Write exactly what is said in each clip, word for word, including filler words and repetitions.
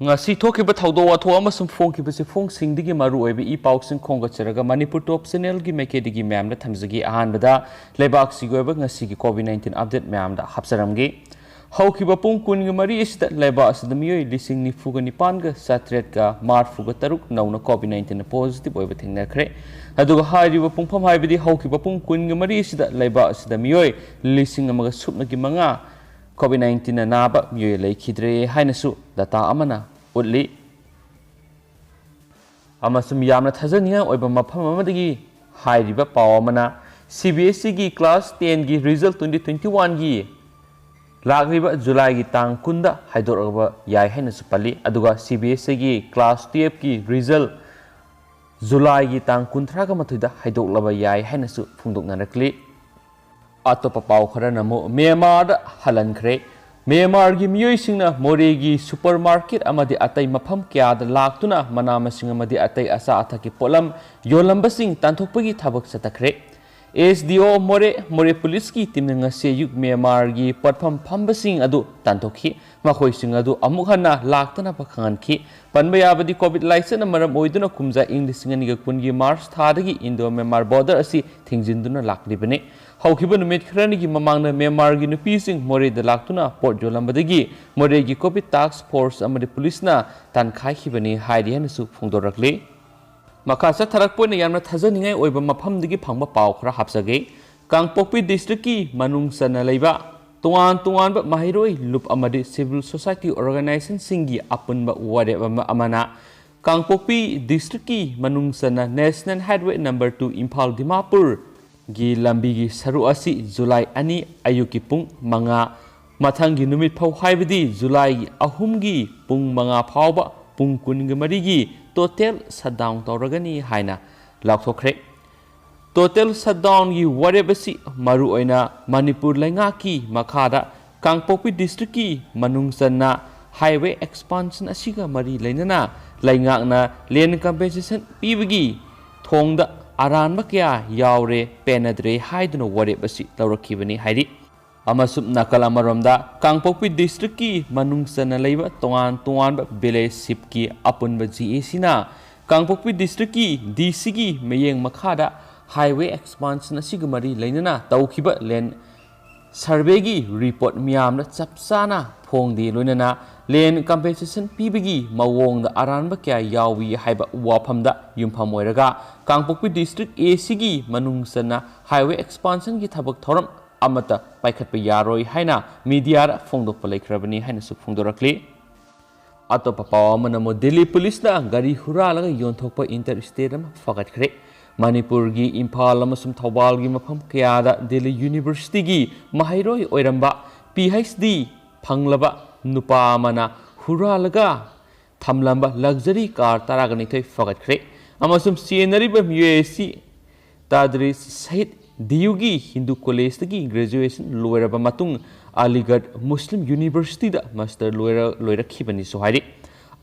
ꯉꯁꯤ ꯊꯣꯛꯈꯤꯕ ꯊꯧꯗꯣꯛ ꯋꯥꯊꯣꯛ ꯑꯃꯁꯨꯡ ꯐꯣꯡꯈꯤꯕ ꯆꯦꯐꯣꯡꯁꯤꯡꯗꯒꯤ ꯃꯔꯨ ꯑꯣꯏꯕ ꯏ ꯄꯥꯎꯁꯤꯡ ꯈꯣꯝꯒꯠꯆꯔꯒ ꯃꯅꯤꯄꯨꯔ ꯇꯣꯞ ꯆꯦꯅꯦꯜꯒꯤ ꯃꯥꯏꯀꯩꯗꯒꯤ ꯃꯌꯥꯝꯗ ꯊꯝꯖꯒꯦ꯫ ꯑꯍꯥꯟꯕꯗ ꯂꯩꯕꯥꯛꯁꯤꯒꯤ ꯑꯣꯏꯕ ꯉꯁꯤꯒꯤ ꯀꯣꯚꯤꯗ ꯅꯥꯏꯟꯇꯤꯟ ꯑꯞꯗꯦꯠ ꯃꯌꯥꯝꯗ ꯍꯥꯞꯆꯔꯝꯒꯦ꯫ ꯍꯧꯈꯤꯕ ꯄꯨꯡ ꯀꯨꯟꯒ ꯃꯔꯤ ꯑꯁꯤꯗ ꯂꯩꯕꯥꯛ ꯑꯁꯤꯗ ꯃꯤꯑꯣꯏ ꯂꯤꯁꯤꯡ ꯅꯤꯐꯨꯒ ꯅꯤꯄꯥꯟꯒ ꯆꯥꯇ꯭ꯔꯦꯠꯀ ꯃꯔꯤꯐꯨꯒ ꯇꯔꯨꯛ ꯅꯧꯅ ꯀꯣꯚꯤꯗ ꯅꯥꯏꯟꯇꯤꯟ ꯄꯣꯖꯤꯇꯤꯚ ꯑꯣꯏꯕ ꯊꯦꯡꯅꯈ꯭ꯔꯦ꯫ ꯑꯗꯨꯒ ꯍꯥꯏꯔꯤꯕ ꯄꯨꯡꯐꯝ, ꯍꯥꯏꯕꯗꯤ ꯍꯧꯈꯤꯕ ꯄꯨꯡ ꯀꯨꯟꯒ ꯃꯔꯤ ꯑꯁꯤꯗ ꯂꯩꯕꯥꯛ ꯑꯁꯤꯗ ꯃꯤꯑꯣꯏ ꯂꯤꯁꯤꯡ ꯑꯃꯒ ꯁꯨꯞꯅꯒꯤ ꯃꯉꯥ ꯀꯣꯚꯤꯗ ꯅꯥꯏꯟꯇꯤꯟꯅ ꯅꯥꯕ ꯃꯤꯑꯣꯏ ꯂꯩꯈꯤꯗ꯭ꯔꯦ ꯍꯥꯏꯅꯁꯨ ꯗꯇꯥ ꯑꯃꯅ ꯎꯠꯂꯤ꯫ ꯑꯃꯁꯨꯡ ꯌꯥꯝꯅ ꯊꯥꯖꯅꯤꯡꯉꯥꯏ ꯑꯣꯏꯕ ꯃꯐꯝ ꯑꯃꯗꯒꯤ ꯍꯥꯏꯔꯤꯕ ꯄꯥꯎ ꯑꯃꯅ, ꯁꯤ ꯕꯤ ꯑꯦꯁ ꯏꯒꯤ ꯀ꯭ꯂꯥꯁ ꯇꯦꯟꯒꯤ ꯔꯤꯖꯜ ꯇ꯭ꯋꯦꯟꯇꯤ ꯇ꯭ꯋꯦꯟꯇꯤ ꯋꯥꯟꯒꯤ ꯂꯥꯛꯂꯤꯕ ꯖꯨꯂꯥꯏꯒꯤ ꯇꯥꯡ ꯀꯨꯟꯗ ꯍꯥꯏꯗꯣꯔꯛꯄ ꯌꯥꯏ ꯍꯥꯏꯅꯁꯨ ꯄꯜꯂꯤ꯫ ꯑꯗꯨꯒ ꯁꯤ ꯕꯤ ꯑꯦꯁ ꯏꯒꯤ ꯀ꯭ꯂꯥꯁ ꯇꯨꯌꯦꯜꯐꯀꯤ ꯔꯤꯖꯜ ꯖꯨꯂꯥꯏꯒꯤ ꯇꯥꯡ ꯀꯨꯟꯊ꯭ꯔꯥꯒ ꯃꯥꯊꯣꯏꯗ ꯍꯥꯏꯗꯣꯛꯂꯕ ꯌꯥꯏ ꯍꯥꯏꯅꯁꯨ ꯐꯣꯡꯗꯣꯛꯅꯔꯛꯂꯤ꯫ ꯑꯇꯣꯞꯄ ꯄꯥꯎ ꯈꯔꯅ ꯑꯃꯨꯛ ꯃ꯭ꯌꯥꯟꯃꯥꯔꯗ ꯍꯜꯍꯟꯈ꯭ꯔꯦ꯫ ꯃ꯭ꯌꯥꯟꯃꯥꯔꯒꯤ ꯃꯤꯑꯣꯏꯁꯤꯡꯅ ꯃꯣꯔꯦꯒꯤ ꯁꯨꯄꯔ ꯃꯥꯔꯀꯦꯠ ꯑꯃꯗꯤ ꯑꯇꯩ ꯃꯐꯝ ꯀꯌꯥꯗ ꯂꯥꯛꯇꯨꯅ ꯃꯅꯥ ꯃꯁꯤꯡ ꯑꯃꯗꯤ ꯑꯇꯩ ꯑꯆꯥ ꯑꯊꯛꯀꯤ ꯄꯣꯠꯂꯝ ꯌꯣꯜꯂꯝꯕꯁꯤꯡ ꯇꯥꯟꯊꯣꯛꯄꯒꯤ ꯊꯕꯛ ꯆꯠꯊꯈ꯭ꯔꯦ꯫ ꯑꯦꯁ ꯗꯤ ꯑꯣ ꯃꯣꯔꯦ, ꯃꯣꯔꯦ ꯄꯨꯂꯤꯁꯀꯤ ꯇꯤꯝꯅ ꯉꯁꯤ ꯑꯌꯨꯛ ꯃ꯭ꯌꯥꯟꯃꯥꯔꯒꯤ ꯄꯣꯠꯐꯝ ꯐꯝꯕꯁꯤꯡ ꯑꯗꯨ ꯇꯥꯟꯊꯣꯛꯈꯤ꯫ ꯃꯈꯣꯏꯁꯤꯡ ꯑꯗꯨ ꯑꯃꯨꯛ ꯍꯟꯅ ꯂꯥꯛꯇꯅꯕ ꯈꯪꯍꯟꯈꯤ꯫ ꯄꯟꯕ ꯌꯥꯕꯗꯤ, ꯀꯣꯚꯤꯗ ꯂꯥꯏꯆꯠꯅ ꯃꯔꯝ ꯑꯣꯏꯗꯨꯅ ꯀꯨꯝꯖꯥ ꯏꯪ ꯂꯤꯁꯤꯡ ꯑꯅꯤꯒ ꯀꯨꯟꯒꯤ ꯃꯥꯔꯆ ꯊꯥꯗꯒꯤ ꯏꯟꯗꯣ ꯃ꯭ꯌꯥꯟꯃꯥꯔ ꯕꯣꯔꯗꯔ ꯑꯁꯤ ꯊꯤꯡꯖꯤꯟꯗꯨꯅ ꯂꯥꯛꯂꯤꯕꯅꯤ꯫ ꯍꯧꯈꯤꯕ ꯅꯨꯃꯤꯠ ꯈꯔꯅꯤꯒꯤ ꯃꯃꯥꯡꯗ ꯃ꯭ꯌꯥꯟꯃꯥꯔꯒꯤ ꯅꯨꯄꯤꯁꯤꯡ ꯃꯣꯔꯦꯗ ꯂꯥꯛꯇꯨꯅ ꯄꯣꯠ ꯌꯣꯜꯂꯝꯕꯗꯒꯤ ꯃꯣꯔꯦꯒꯤ ꯀꯣꯚꯤꯗ ꯇꯥꯁ꯭ꯛ ꯐꯣꯔꯁ ꯑꯃꯗꯤ ꯄꯨꯂꯤꯁꯅ ꯇꯥꯟꯈꯥꯏꯈꯤꯕꯅꯤ ꯍꯥꯏꯔꯤ ꯍꯥꯏꯅꯁꯨ ꯐꯣꯡꯗꯣꯔꯛꯂꯤ꯫ ꯃꯈꯥ ꯆꯠꯊꯔꯛꯄ ꯑꯣꯏꯅ ꯌꯥꯝꯅ ꯊꯥꯖꯅꯤꯡꯉꯥꯏ ꯑꯣꯏꯕ ꯃꯐꯝꯗꯒꯤ ꯐꯪꯕ ꯄꯥꯎ ꯈꯔ ꯍꯥꯞꯆꯒꯦ꯫ ꯀꯥꯡꯄꯣꯛꯄꯤ ꯗꯤꯁꯇ꯭ꯔꯤꯛꯀꯤ ꯃꯅꯨꯡ ꯆꯟꯅ ꯂꯩꯕ ꯇꯣꯉꯥꯟ ꯇꯣꯉꯥꯟꯕ ꯃꯍꯩꯔꯣꯏ ꯂꯨꯞ ꯑꯃꯗꯤ ꯁꯤꯚꯤꯜ ꯁꯣꯁꯥꯏꯇꯤ ꯑꯣꯔꯒꯅꯥꯏꯖꯦꯁꯟꯁꯤꯡꯒꯤ ꯑꯄꯨꯟꯕ ꯋꯥꯔꯦꯞ ꯑꯃ ꯑꯃꯅ ꯀꯥꯡꯄꯣꯛꯄꯤ ꯗꯤꯁꯇ꯭ꯔꯤꯛꯀꯤ ꯃꯅꯨꯡ ꯆꯟꯅ national highway number two Imphal ꯗꯤꯃꯥꯄꯨꯔꯒꯤ ꯂꯝꯕꯤꯒꯤ ꯁꯔꯨꯛ ꯑꯁꯤ ꯖꯨꯂꯥꯏ ꯑꯅꯤ ꯑꯌꯨꯛꯀꯤ ꯄꯨꯡ ꯃꯉꯥ ꯃꯊꯪꯒꯤ ꯅꯨꯃꯤꯠ ꯐꯥꯎ, ꯍꯥꯏꯕꯗꯤ ꯖꯨꯂꯥꯏꯒꯤ ꯑꯍꯨꯝꯒꯤ ꯄꯨꯡ ꯃꯉꯥ ꯐꯥꯎꯕ ꯄꯨꯡ ꯀꯨꯟꯒ ꯃꯔꯤꯒꯤ ꯇꯣꯇꯦꯜ ꯁꯠꯗꯥꯎꯟ ꯇꯧꯔꯒꯅꯤ ꯍꯥꯏꯅ ꯂꯥꯎꯊꯣꯛꯈ꯭ꯔꯦ꯫ ꯇꯣꯇꯦꯜ ꯁꯠꯗꯥꯎꯟꯒꯤ ꯋꯥꯔꯦꯞ ꯑꯁꯤ ꯃꯔꯨꯑꯣꯏꯅ ꯃꯅꯤꯄꯨꯔ ꯂꯩꯉꯥꯛꯀꯤ ꯃꯈꯥꯗ ꯀꯥꯡꯄꯣꯛꯄꯤ ꯗꯤꯁꯇ꯭ꯔꯤꯛꯀꯤ ꯃꯅꯨꯡ ꯆꯟꯅ ꯍꯥꯏꯋꯦ ꯑꯦꯛꯁꯄꯥꯟꯁꯟ ꯑꯁꯤꯒ ꯃꯔꯤ ꯂꯩꯅꯅ ꯂꯩꯉꯥꯛꯅ ꯂꯦꯟ ꯀꯝꯄꯦꯟꯁꯦꯁꯟ ꯄꯤꯕꯒꯤ ꯊꯣꯡꯗ ꯑꯔꯥꯟꯕ ꯀꯌꯥ ꯌꯥꯎꯔꯦ, ꯄꯦꯟꯅꯗ꯭ꯔꯦ ꯍꯥꯏꯗꯨꯅ ꯋꯥꯔꯦꯞ ꯑꯁꯤ ꯂꯧꯔꯛꯈꯤꯕꯅꯤ ꯍꯥꯏꯔꯤ꯫ ꯑꯃꯁꯨꯡ ꯅꯥꯀꯜ ꯑꯃꯔꯣꯝꯗ ꯀꯥꯡꯄꯣꯛꯄꯤ ꯗꯤꯁꯇ꯭ꯔꯤꯛꯀꯤ ꯃꯅꯨꯡ ꯆꯟꯅ ꯂꯩꯕ ꯇꯣꯉꯥꯟ ꯇꯣꯉꯥꯟꯕ ꯚꯤꯂꯦꯖꯁꯤꯞꯀꯤ ꯑꯄꯨꯟꯕ ꯖꯤ ꯑꯦ ꯁꯤꯅ ꯀꯥꯡꯄꯣꯛꯄꯤ ꯗꯤꯁꯇ꯭ꯔꯤꯛꯀꯤ ꯗꯤ ꯁꯤꯒꯤ ꯃꯤꯠꯌꯦꯡ ꯃꯈꯥꯗ ꯍꯥꯏꯋꯦ ꯑꯦꯛꯁꯄꯥꯟꯁꯟ ꯑꯁꯤꯒ ꯃꯔꯤ ꯂꯩꯅꯅ ꯇꯧꯈꯤꯕ ꯂꯦꯟ ꯁꯔꯚꯦꯒꯤ ꯔꯤꯄꯣꯔꯠ ꯃꯤꯌꯥꯝꯗ ꯆꯞ ꯆꯥꯅ ꯐꯣꯡꯗꯦ, ꯂꯣꯏꯅꯅ ꯂꯦꯟ ꯀꯝꯄꯦꯟꯁꯦꯁꯟ ꯄꯤꯕꯒꯤ ꯃꯑꯣꯡꯗ ꯑꯔꯥꯟꯕ ꯀꯌꯥ ꯌꯥꯎꯏ ꯍꯥꯏꯕ ꯋꯥꯐꯝꯗ ꯌꯨꯝꯐꯝ ꯑꯣꯏꯔꯒ ꯀꯥꯡꯄꯣꯛꯄꯤ ꯗꯤꯁꯇ꯭ꯔꯤꯛ ꯑꯦ ꯁꯤꯒꯤ ꯃꯅꯨꯡ ꯆꯟꯅ ꯍꯥꯏꯋꯦ ꯑꯦꯛꯁꯄꯥꯟꯁꯟꯒꯤ ꯊꯕꯛ ꯊꯧꯔꯝ ꯑꯃꯠꯇ ꯄꯥꯏꯈꯠꯄ ꯌꯥꯔꯣꯏ ꯍꯥꯏꯅ ꯃꯤꯗꯤꯌꯥꯗ ꯐꯣꯡꯗꯣꯛꯄ ꯂꯩꯈ꯭ꯔꯕꯅꯤ ꯍꯥꯏꯅꯁꯨ ꯐꯣꯡꯗꯣꯔꯛꯂꯤ꯫ ꯑꯇꯣꯞꯄ ꯄꯥꯎ ꯑꯃꯅ ꯑꯃꯨꯛ ꯗꯤꯜꯂꯤ ꯄꯨꯂꯤꯁꯅ ꯒꯥꯔꯤ ꯍꯨꯔꯥꯜꯂꯒ ꯌꯣꯟꯊꯣꯛꯄ ꯏꯟꯇꯔ ꯏꯁꯇꯦꯠ ꯑꯃ ꯐꯥꯒꯠꯈ꯭ꯔꯦ꯫ ꯃꯅꯤꯄꯨꯔꯒꯤ ꯏꯝꯐꯥꯜ ꯑꯃꯁꯨꯡ ꯊꯧꯕꯥꯜꯒꯤ ꯃꯐꯝ ꯀꯌꯥꯗ ꯗꯤꯜꯂꯤ ꯌꯨꯅꯤꯚꯔꯁꯤꯇꯤꯒꯤ ꯃꯍꯩꯔꯣꯏ ꯑꯣꯏꯔꯝꯕ ꯄꯤ ꯑꯩꯆ ꯗꯤ ꯐꯪꯂꯕ ꯅꯨꯄꯥ ꯑꯃꯅ ꯍꯨꯔꯥꯜꯂꯒ ꯊꯝꯂꯝꯕ ꯂꯛꯖꯔꯤ ꯀꯥꯔ ꯇꯔꯥꯒ ꯅꯤꯊꯣꯏ ꯐꯥꯒꯠꯈ꯭ꯔꯦ ꯑꯃꯁꯨꯡ ꯆꯦꯟꯅꯔꯤꯕ ꯃꯤꯑꯣꯏ ꯑꯁꯤ ꯇꯥꯗ꯭ꯔꯤꯁ ꯁꯍꯤꯗ ꯗꯤꯌꯨꯒꯤ ꯍꯤꯟꯗꯨ ꯀꯣꯂꯦꯖꯇꯒꯤ ꯒ꯭ꯔꯦꯖꯨꯑꯦꯁꯟ ꯂꯣꯏꯔꯕ ꯃꯇꯨꯡ ꯑꯂꯤꯒꯔ ꯃꯨꯁꯂꯤꯝ ꯌꯨꯅꯤꯚꯔꯁꯤꯇꯤꯗ ꯃꯥꯁꯇꯔ ꯂꯣꯏꯔ-, ꯂꯣꯏꯔꯛꯈꯤꯕꯅꯤꯁꯨ ꯍꯥꯏꯔꯤ꯫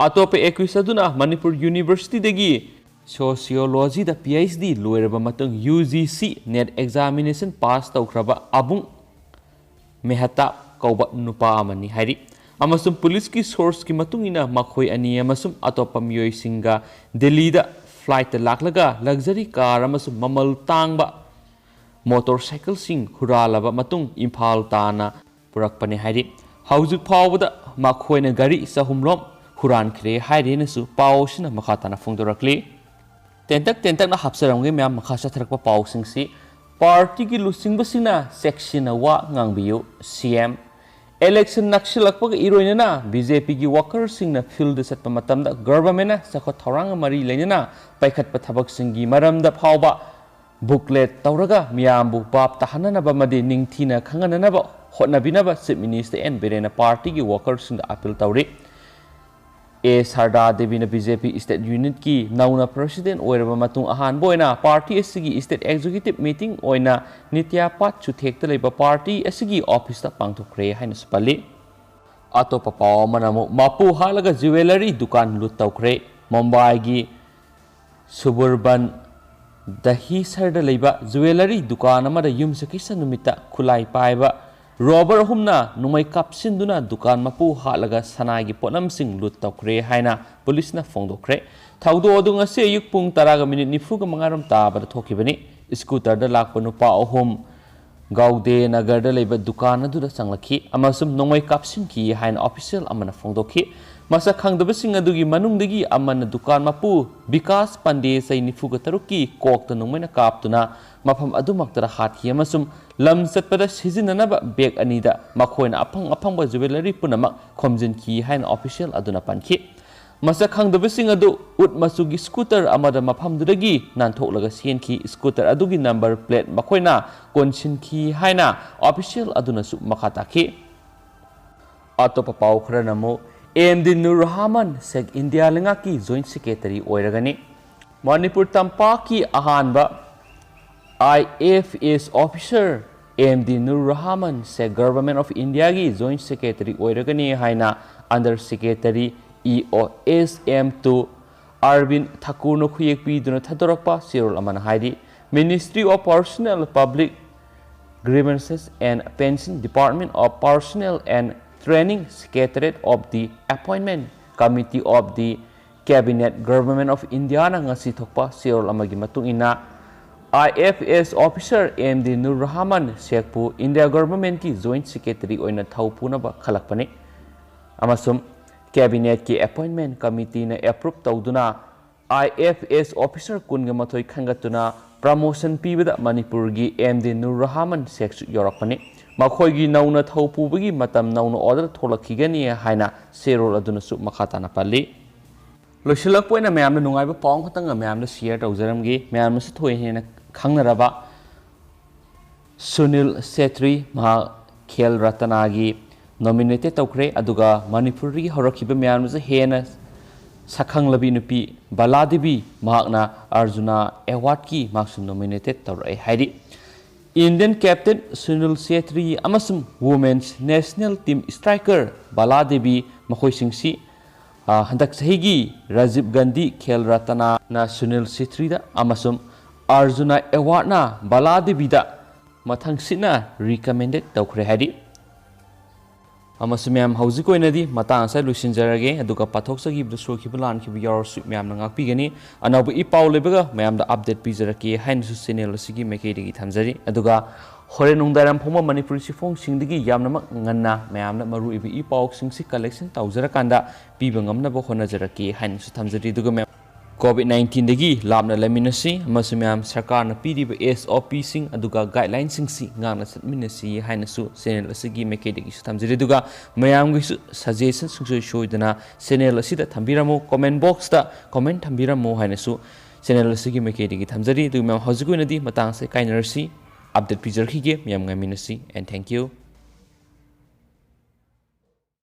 ꯑꯇꯣꯞꯄ ꯑꯦꯀ꯭ꯌꯨꯁ ꯑꯗꯨꯅ ꯃꯅꯤꯄꯨꯔ ꯌꯨꯅꯤꯚꯔꯁꯤꯇꯤꯗꯒꯤ ꯁꯣꯁꯤꯌꯣꯂꯣꯖꯤꯗ ꯄꯤ ꯑꯩꯆ ꯗꯤ ꯂꯣꯏꯔꯕ ꯃꯇꯨꯡ U G C NET examination pass ꯇꯧꯈ꯭ꯔꯕ ꯑꯕꯨꯡ ꯃꯦꯍꯇꯥ ꯀꯧꯕ ꯅꯨꯄꯥ ꯑꯃꯅꯤ ꯍꯥꯏꯔꯤ꯫ ꯑꯃꯁꯨꯡ ꯄꯨꯂꯤꯁꯀꯤ ꯁꯣꯔꯁꯀꯤ ꯃꯇꯨꯡ ꯏꯟꯅ ꯃꯈꯣꯏ ꯑꯅꯤ ꯑꯃꯁꯨꯡ ꯑꯇꯣꯞꯄ ꯃꯤꯑꯣꯏꯁꯤꯡꯒ ꯗꯤꯜꯂꯤꯗ ꯐ꯭ꯂꯥꯏꯠꯇ ꯂꯥꯛꯂꯒ ꯂꯛꯖꯔꯤ ꯀꯥꯔ ꯑꯃꯁꯨꯡ ꯃꯃꯜ ꯇꯥꯡꯕ ꯃꯣꯇꯣꯔ ꯁꯥꯏꯀꯜꯁꯤꯡ ꯍꯨꯔꯥꯜꯂꯕ ꯃꯇꯨꯡ ꯏꯝꯐꯥꯜ ꯇꯥꯟꯅ ꯄꯨꯔꯛꯄꯅꯤ ꯍꯥꯏꯔꯤ꯫ ꯍꯧꯖꯤꯛ ꯐꯥꯎꯕꯗ ꯃꯈꯣꯏꯅ ꯒꯥꯔꯤ ꯆꯍꯨꯝꯔꯣꯝ ꯍꯨꯔꯥꯟꯈ꯭ꯔꯦ ꯍꯥꯏꯔꯦꯅꯁꯨ ꯄꯥꯎ ꯑꯁꯤꯅ ꯃꯈꯥ ꯇꯥꯅ ꯐꯣꯡꯗꯣꯔꯛꯂꯤ꯫ ꯇꯦꯟꯇꯛ ꯇꯦꯟꯇꯛꯅ ꯍꯥꯞꯆꯔꯝꯒꯦ ꯃꯌꯥꯝ, ꯃꯈꯥ ꯆꯠꯊꯔꯛꯄ ꯄꯥꯎꯁꯤꯡꯁꯤ꯫ ꯄꯥꯔꯇꯤꯒꯤ ꯂꯨꯆꯤꯡꯕꯁꯤꯡꯅ ꯆꯦꯛꯁꯤꯟꯅ ꯋꯥ ꯉꯥꯡꯕꯤꯌꯨ, ꯁꯤ ꯑꯦꯝ꯫ ꯏꯂꯦꯛꯁꯟ ꯅꯛꯁꯤꯜꯂꯛꯄꯒ ꯏꯔꯣꯏꯅꯅ ꯕꯤ ꯖꯦ ꯄꯤꯒꯤ ꯋꯥꯀꯔꯁꯤꯡꯅ ꯐꯤꯜꯗ ꯆꯠꯄ ꯃꯇꯝꯗ ꯒꯚꯔꯟꯃꯦꯟꯅ ꯆꯥꯎꯈꯠ ꯊꯧꯔꯥꯡꯒ ꯃꯔꯤ ꯂꯩꯅꯅ ꯄꯥꯏꯈꯠꯄ ꯊꯕꯛꯁꯤꯡꯒꯤ ꯃꯔꯝꯗ ꯐꯥꯎꯕ ꯕꯨꯛꯂꯦꯠ ꯇꯧꯔꯒ ꯃꯤꯌꯥꯝꯕꯨ ꯚꯥꯞ ꯇꯥꯍꯟꯅꯅꯕ ꯑꯃꯗꯤ ꯅꯤꯡꯊꯤꯅ ꯈꯪꯍꯟꯅꯅꯕ ꯍꯣꯠꯅꯕꯤꯅꯕ ꯆꯤꯐ ꯃꯤꯅꯤꯁꯇꯔ ꯑꯦꯟ ꯕꯤꯔꯦꯟꯅ ꯄꯥꯔꯇꯤꯒꯤ ꯋꯥꯀꯔꯁꯤꯡꯗ ꯑꯥꯄꯤꯜ ꯇꯧꯔꯤ꯫ ꯑꯦ ꯁꯔꯗꯥ ꯗꯦꯕꯤꯅ ꯕꯤ ꯖꯦ ꯄꯤ ꯁ꯭ꯇꯦꯠ ꯌꯨꯅꯤꯠꯀꯤ ꯅꯧꯅ ꯄ꯭ꯔꯁꯤꯗꯦꯟꯠ ꯑꯣꯏꯔꯕ ꯃꯇꯨꯡ ꯑꯍꯥꯟꯕ ꯑꯣꯏꯅ ꯄꯥꯔꯇꯤ ꯑꯁꯤꯒꯤ ꯁ꯭ꯇꯦꯠ ꯑꯦꯛꯖꯤꯀ꯭ꯌꯨꯇꯤꯚ ꯃꯤꯇꯤꯡ ꯑꯣꯏꯅ ꯅꯤꯇ꯭ꯌꯥꯄꯥꯠ ꯆꯨꯊꯦꯛꯇ ꯂꯩꯕ ꯄꯥꯔꯇꯤ ꯑꯁꯤꯒꯤ ꯑꯣꯐꯤꯁꯇ ꯄꯥꯡꯊꯣꯛꯈ꯭ꯔꯦ ꯍꯥꯏꯅꯁꯨ ꯄꯜꯂꯤ꯫ ꯑꯇꯣꯞꯄ ꯄꯥꯎ ꯑꯃꯅ ꯑꯃꯨꯛ ꯃꯄꯨ ꯍꯥꯠꯂꯒ ꯖꯨꯋꯦꯂꯔꯤ ꯗꯨꯀꯥꯟ ꯂꯨꯠ ꯇꯧꯈ꯭ꯔꯦ꯫ ꯃꯨꯝꯕꯥꯏꯒꯤ ꯁꯨꯕꯨꯔꯕꯟ ꯗꯍꯤꯁꯔꯗ ꯂꯩꯕ ꯖꯨꯋꯦꯂꯔꯤ ꯗꯨꯀꯥꯟ ꯑꯃꯗ ꯌꯨꯝꯁꯀꯩꯁ ꯅꯨꯃꯤꯠꯇ ꯈꯨꯠꯂꯥꯏ ꯄꯥꯏꯕ ꯔꯣꯕꯔ ꯑꯍꯨꯝꯅ ꯅꯣꯡꯃꯩ ꯀꯥꯞꯁꯤꯟꯗꯨꯅ ꯗꯨꯀꯥꯟ ꯃꯄꯨ ꯍꯥꯠꯂꯒ ꯁꯅꯥꯒꯤ ꯄꯣꯠꯂꯝꯁꯤꯡ ꯂꯨꯠ ꯇꯧꯈ꯭ꯔꯦ ꯍꯥꯏꯅ ꯄꯨꯂꯤꯁꯅ ꯐꯣꯡꯗꯣꯛꯈ꯭ꯔꯦ꯫ ꯊꯧꯗꯣꯛ ꯑꯗꯨ ꯉꯁꯤ ꯑꯌꯨꯛ ꯄꯨꯡ ꯇꯔꯥꯒ ꯃꯤꯅꯤꯠ ꯅꯤꯐꯨꯒ ꯃꯉꯥꯔꯣꯝ ꯇꯥꯕꯗ ꯊꯣꯛꯈꯤꯕꯅꯤ꯫ ꯁ꯭ꯀꯨꯇꯔꯗ ꯂꯥꯛꯄ ꯅꯨꯄꯥ ꯑꯍꯨꯝ ꯒꯥꯎꯗꯦ ꯅꯒꯔꯗ ꯂꯩꯕ ꯗꯨꯀꯥꯟ ꯑꯗꯨꯗ ꯆꯪꯂꯛꯈꯤ ꯑꯃꯁꯨꯡ ꯅꯣꯡꯃꯩ ꯀꯥꯞꯁꯤꯟꯈꯤ ꯍꯥꯏꯅ ꯑꯣꯐꯤꯁꯤꯌꯦꯜ ꯑꯃꯅ ꯐꯣꯡꯗꯣꯛꯈꯤ꯫ ꯃꯁꯛ ꯈꯪꯗꯕꯁꯤꯡ ꯑꯗꯨꯒꯤ ꯃꯅꯨꯡꯗꯒꯤ ꯑꯃꯅ ꯗꯨꯀꯥꯟ ꯃꯄꯨ ꯕꯤꯀꯥꯁ ꯄꯥꯟꯗꯦ, ꯆꯍꯤ ꯅꯤꯐꯨꯒ ꯇꯔꯨꯛꯀꯤ, ꯀꯣꯛꯇ ꯅꯣꯡꯃꯩꯅ ꯀꯥꯞꯇꯨꯅ ꯃꯐꯝ ꯑꯗꯨꯃꯛꯇꯗ ꯍꯥꯠꯈꯤ ꯑꯃꯁꯨꯡ ꯂꯝ ꯆꯠꯄꯗ ꯁꯤꯖꯤꯟꯅꯅꯕ ꯕꯦꯒ ꯑꯅꯤꯗ ꯃꯈꯣꯏꯅ ꯑꯐꯪ ꯑꯐꯪꯕ ꯖꯨꯋꯦꯂꯔꯤ ꯄꯨꯝꯅꯃꯛ ꯈꯣꯝꯖꯤꯟꯈꯤ ꯍꯥꯏꯅ ꯑꯣꯐꯤꯁꯤꯌꯦꯜ ꯑꯗꯨꯅ ꯄꯟꯈꯤ꯫ ꯃꯁꯛ ꯈꯪꯗꯕꯁꯤꯡ ꯑꯗꯨ ꯎꯠ ꯃꯆꯨꯒꯤ ꯁ꯭ꯀꯨꯇꯔ ꯑꯃꯗ ꯃꯐꯝꯗꯨꯗꯒꯤ ꯅꯥꯟꯊꯣꯛꯂꯒ ꯆꯦꯟꯈꯤ꯫ ꯁ꯭ꯀꯨꯇꯔ ꯑꯗꯨꯒꯤ ꯅꯝꯕꯔ ꯄ꯭ꯂꯦꯠ ꯃꯈꯣꯏꯅ ꯀꯣꯟꯁꯤꯟꯈꯤ ꯍꯥꯏꯅ ꯑꯣꯐꯤꯁꯤꯌꯦꯜ ꯑꯗꯨꯅꯁꯨ ꯃꯈꯥ ꯇꯥꯈꯤ꯫ ꯑꯇꯣꯞꯄ ꯄꯥꯎ ꯈꯔꯅ ꯑꯃꯨꯛ, M D Nur Rahman Sheikh India ꯂꯩꯉꯥꯛꯀꯤ ꯖꯣꯏꯟꯠ ꯁꯦꯀ꯭ꯔꯦꯇꯔꯤ ꯑꯣꯏꯔꯒꯅꯤ꯫ ꯃꯅꯤꯄꯨꯔ ꯇꯝꯄꯥꯛꯀꯤ ꯑꯍꯥꯟꯕ I F S officer M D Nur Rahman Sheikh government of ꯏꯟꯗꯤꯌꯥꯒꯤ ꯖꯣꯏꯟꯠ ꯁꯦꯀ꯭ꯔꯦꯇꯔꯤ ꯑꯣꯏꯔꯒꯅꯤ ꯍꯥꯏꯅ ꯑꯟꯗꯔ ꯁꯦꯀ꯭ꯔꯦꯇꯔꯤ ꯏ ꯑꯣ ꯑꯦꯁ ꯑꯦꯝ ꯇꯨ ꯑꯥꯔꯕꯤꯟ ꯊꯥꯀꯨꯔꯅ ꯈꯨꯌꯦꯛ ꯄꯤꯗꯨꯅ ꯊꯥꯗꯣꯔꯛꯄ ꯆꯦꯔꯣꯜ ꯑꯃꯅ ꯍꯥꯏꯔꯤ꯫ Ministry of Personnel, Public Grievances and Pension, Department of Personnel and Training, Secretariat of the Appointment Committee of the Cabinet, Government of Indiaꯅ ꯉꯁꯤ ꯊꯣꯛꯄ ꯆꯦꯔꯣꯜ ꯑꯃꯒꯤ ꯃꯇꯨꯡ ꯏꯟꯅ, I F S officer M D Nur Rahman ꯁꯦꯛꯄꯨ ꯏꯟꯗꯤꯌꯥ ꯒꯚꯔꯟꯃꯦꯟꯠꯀꯤ ꯖꯣꯏꯟꯠ ꯁꯦꯀ꯭ꯔꯦꯇꯔꯤ ꯑꯣꯏꯅ ꯊꯧ ꯄꯨꯅꯕ ꯈꯜꯂꯛꯄꯅꯤ ꯑꯃꯁꯨꯡ ꯀꯦꯕꯤꯅꯦꯠꯀꯤ ꯑꯦꯄꯣꯏꯟꯠꯃꯦꯟꯠ ꯀꯃꯤꯇꯤꯅ ꯑꯦꯄ꯭ꯔꯨꯚ ꯇꯧꯗꯨꯅ ꯑꯥꯏ ꯑꯦꯐ ꯑꯦꯁ ꯑꯣꯐꯤꯁꯥꯔ ꯀꯨꯟꯒ ꯃꯥꯊꯣꯏ ꯈꯟꯒꯠꯇꯨꯅ ꯄ꯭ꯔꯃꯣꯁꯟ ꯄꯤꯕꯗ ꯃꯅꯤꯄꯨꯔꯒꯤ ꯑꯦꯝ ꯗꯤ ꯅꯨꯔ ꯔꯍꯃꯟ ꯁꯦꯛꯁꯨ ꯌꯥꯎꯔꯛꯄꯅꯤ꯫ ꯃꯈꯣꯏꯒꯤ ꯅꯧꯅ ꯊꯧ ꯄꯨꯕꯒꯤ ꯃꯇꯝ ꯅꯧꯅ ꯑꯣꯔꯗꯔ ꯊꯣꯛꯂꯛꯈꯤꯒꯅꯤ ꯍꯥꯏꯅ ꯆꯦꯔꯣꯜ ꯑꯗꯨꯅꯁꯨ ꯃꯈꯥ ꯇꯥꯅ ꯄꯜꯂꯤ꯫ ꯂꯣꯏꯁꯤꯜꯂꯛꯄ ꯑꯣꯏꯅ ꯃꯌꯥꯝꯗ ꯅꯨꯡꯉꯥꯏꯕ ꯄꯥꯎ ꯑꯃꯈꯛꯇꯪꯒ ꯃꯌꯥꯝꯗ ꯁꯤꯌꯔ ꯇꯧꯖꯔꯝꯒꯦ꯫ ꯃꯌꯥꯝꯅꯁꯨ ꯊꯣꯏ ꯍꯦꯟꯅ ꯈꯪꯅꯔꯕ ꯁꯨꯅꯤꯜ ꯁꯦꯇ꯭ꯔꯤ, ꯃꯍꯥꯛ ꯈꯦꯜ ꯔꯇꯅꯥꯒꯤ ꯅꯣꯃꯤꯅꯦꯇꯦꯠ ꯇꯧꯈ꯭ꯔꯦ꯫ ꯑꯗꯨꯒ ꯃꯅꯤꯄꯨꯔꯗꯒꯤ ꯍꯧꯔꯛꯈꯤꯕ ꯃꯌꯥꯝꯅꯁꯨ ꯍꯦꯟꯅ ꯁꯛꯈꯪꯂꯕꯤ ꯅꯨꯄꯤ ꯕꯂꯥ ꯗꯦꯕꯤ, ꯃꯍꯥꯛꯅ ꯑꯔꯖꯨꯅꯥ ꯑꯦꯋꯥꯔꯗꯀꯤ ꯃꯍꯥꯛꯁꯨ ꯅꯣꯃꯤꯅꯦꯇꯦꯠ ꯇꯧꯔꯛꯑꯦ ꯍꯥꯏꯔꯤ꯫ ꯏꯟꯗꯤꯌꯟ ꯀꯦꯞꯇꯦꯟ ꯁꯨꯅꯤꯜ ꯁꯦꯇ꯭ꯔꯤ ꯑꯃꯁꯨꯡ ꯋꯨꯃꯦꯟꯁ ꯅꯦꯁꯅꯦꯜ ꯇꯤꯝ ꯁ꯭ꯇ꯭ꯔꯥꯏꯀꯔ ꯕꯂꯥ ꯗꯦꯕꯤ, ꯃꯈꯣꯏꯁꯤꯡꯁꯤ ꯑ, ꯍꯟꯗꯛ ꯆꯍꯤꯒꯤ ꯔꯥꯖꯤꯕ ꯒꯥꯟꯙꯤ ꯈꯦꯜ ꯔꯇꯅꯥꯅ ꯁꯨꯅꯤꯜ ꯁꯦꯇ꯭ꯔꯤꯗ ꯑꯃꯁꯨꯡ ꯑꯔꯖꯨꯅꯥ ꯑꯦꯋꯥꯔꯗꯅ ꯕꯂꯥ ꯗꯦꯕꯤꯗ ꯃꯊꯪꯁꯤꯠꯅ recommended ꯇꯧꯈ꯭ꯔꯦ ꯍꯥꯏꯔꯤ꯫ ꯑꯃꯁꯨ ꯃꯌꯥꯝ, ꯍꯧꯖꯤꯛ ꯑꯣꯏꯅꯗꯤ ꯃꯇꯥꯡ ꯑꯁꯤꯗ ꯂꯣꯏꯁꯤꯟꯖꯔꯒꯦ, ꯑꯗꯨꯒ ꯄꯥꯊꯣꯛꯆꯈꯤꯕꯗ ꯁꯣꯏꯈꯤꯕ ꯂꯥꯟꯈꯤꯕ ꯌꯥꯎꯔꯁꯨ ꯃꯌꯥꯝꯅ ꯉꯥꯛꯄꯤꯒꯅꯤ꯫ ꯑꯅꯧꯕ ꯏ ꯄꯥꯎ ꯂꯩꯕꯒ ꯃꯌꯥꯝꯗ update ꯄꯤꯖꯔꯛꯀꯦ ꯍꯥꯏꯅꯁꯨ channel ꯑꯁꯤꯒꯤ ꯃꯥꯏꯀꯩꯗꯒꯤ ꯊꯝꯖꯔꯤ꯫ ꯑꯗꯨꯒ ꯍꯣꯔꯦꯟ ꯅꯨꯡꯗꯥꯡꯋꯥꯏꯔꯝ ꯐꯣꯡꯕ ꯃꯅꯤꯄꯨꯔꯤ ꯆꯦꯐꯣꯡꯁꯤꯡꯗꯒꯤ ꯌꯥꯝꯅꯃꯛ ꯉꯟꯅ ꯃꯌꯥꯝꯅ ꯃꯔꯨꯑꯣꯏꯕ ꯏ ꯄꯥꯎꯁꯤꯡꯁꯤ collection ꯇꯧꯖꯔꯀꯥꯟꯗ ꯄꯤꯕ ꯉꯝꯅꯕ ꯍꯣꯠꯅꯖꯔꯛꯀꯦ ꯍꯥꯏꯅꯁꯨ ꯊꯝꯖꯔꯤ꯫ ꯑꯗꯨꯒ ꯃꯌꯥꯝ, COVID nineteenꯗꯒꯤ ꯂꯥꯞꯅ ꯂꯩꯃꯤꯟꯅꯁꯤ ꯑꯃꯁꯨꯡ ꯃꯌꯥꯝ ꯁꯔꯀꯥꯔꯅ ꯄꯤꯔꯤꯕ SOPꯁꯤꯡ ꯑꯗꯨꯒ guidelineꯁꯤꯡꯁꯤ ꯉꯥꯛꯅ ꯆꯠꯃꯤꯟꯅꯁꯤ ꯍꯥꯏꯅꯁꯨ channel ꯑꯁꯤꯒꯤ ꯃꯥꯏꯀꯩꯗꯒꯤꯁꯨ ꯊꯝꯖꯔꯤ꯫ ꯑꯗꯨꯒ ꯃꯌꯥꯝꯒꯤꯁꯨ suggestion ꯁꯨꯡꯁꯣꯏ ꯁꯣꯏꯗꯅ channel ꯑꯁꯤꯗ ꯊꯝꯕꯤꯔꯝꯃꯨ, comment boxꯇ comment ꯊꯝꯕꯤꯔꯝꯃꯨ ꯍꯥꯏꯅꯁꯨ channel ꯑꯁꯤꯒꯤ ꯃꯥꯏꯀꯩꯗꯒꯤ ꯊꯝꯖꯔꯤ꯫ ꯑꯗꯨꯒ ꯃꯌꯥꯝ, ꯍꯧꯖꯤꯛ ꯑꯣꯏꯅꯗꯤ ꯃꯇꯥꯡ ꯑꯁꯤꯗ ꯀꯥꯏꯅꯔꯁꯤ꯫ Update ꯄꯤꯖꯔꯛꯈꯤꯒꯦ, ꯃꯌꯥꯝ ꯉꯥꯏꯃꯤꯟꯅꯁꯤ, and thank you꯫